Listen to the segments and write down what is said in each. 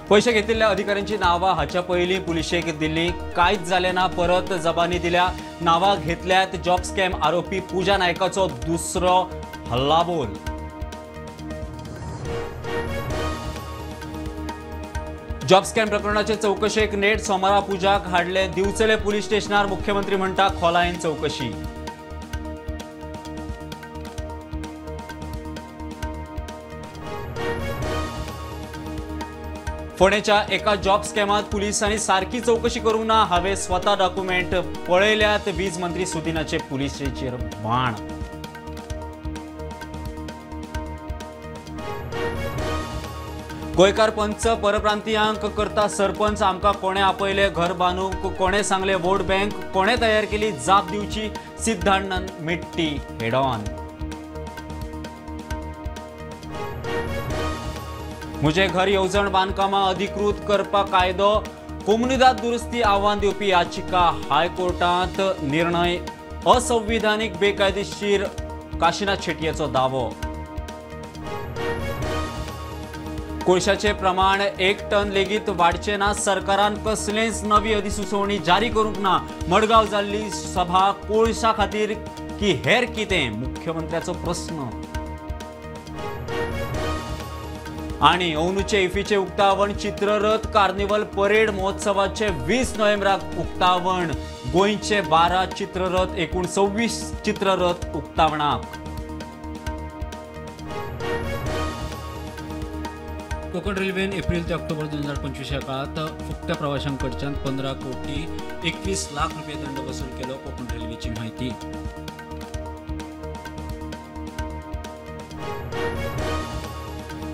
पयशे घेतिल्ल्या अधिकाऱ्यांची नांवां हाच्या पयलीं पुलिशेक दिल्ली, कांयच जालें ना, परत जबानी दिल्या, नांवां घेतल्यात। जॉब स्कॅम आरोपी पूजा नायकाचो दुसरो हल्लाबोल। जॉब स्कॅम प्रकरणाचे चौकशेक नेट, सोमारा पूजाक हाडले दिवचले पुलीस स्टेशनार, मुख्यमंत्री म्हणटा खोलायेन चौकशी। फोंडेच्या एका जॉब स्कॅमात पुलिसांनी सारकी चौकशी करूंक ना, हांवें स्वता डॉक्युमेंट पळयल्यात, वीज मंत्री सुदिनाचे पुलिसेचेर बाण। गोंयकार पंच परप्रांतीयांक करता सरपंच, आमकां कोणे आपयले घर बांदूंक, कोणे सांगले वोट बँक, कोणे तयार केली जाप दिवची, सिद्धार्थान मिट्टी हेड ऑन। मुझे घर येवजण बांदकामां अधिकृत करपाक कायदो, कोमुनिदाद दुरुस्ती आव्हान दिवपी याचिका हायकोर्टांत निर्णय असंविधानीक बेकायदेशीर, काशीनाथ शेटयेचो दावो। कोळशाचे प्रमाण 1 टन लेगीत वाडचे ना, सरकारान कसलेच नवी अधिसुचोवणी जारी करूंक ना, मडगांव जाल्ली सभा कोळशा खातीर की हेर कितें, मुख्यमंत्र्याचो प्रस्न। आनी अंदूचे इफीचे उक्तावण, चित्ररथ कार्निवल परेड महोत्सवाचे 20 नोव्हेंबराक उक्तावण, गोंयचे 12 चित्ररथ, एकूण 26 चित्ररथ उक्तावणाक। कोकण रेल्वेन एप्रिल ते ऑक्टोबर 2025 ह्या काळात फुकट्या प्रवाशांकडच्यान 15 कोटी 21 लाख रुपये दंड वसूल केलो, कोकण रेल्वेची माहिती।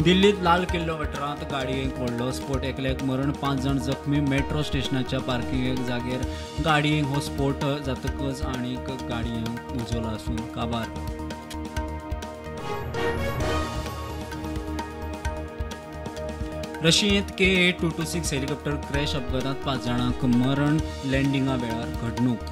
दिल्लीत लाल किल्लो वाठारांत गाडयेक व्हडलो स्फोट, एकल्याक मरण, 5 जाण जखमी। मेट्रो स्टेशनाच्या पार्किंग जागेर गाडयेक हो स्फोट जातकच आनीक गाडयेक उजो लासून काबार। रशियेंत KA-226 helicopter crash अपघातात 5 जाणांक मरण, लँडिंगा वेळार घडणूक।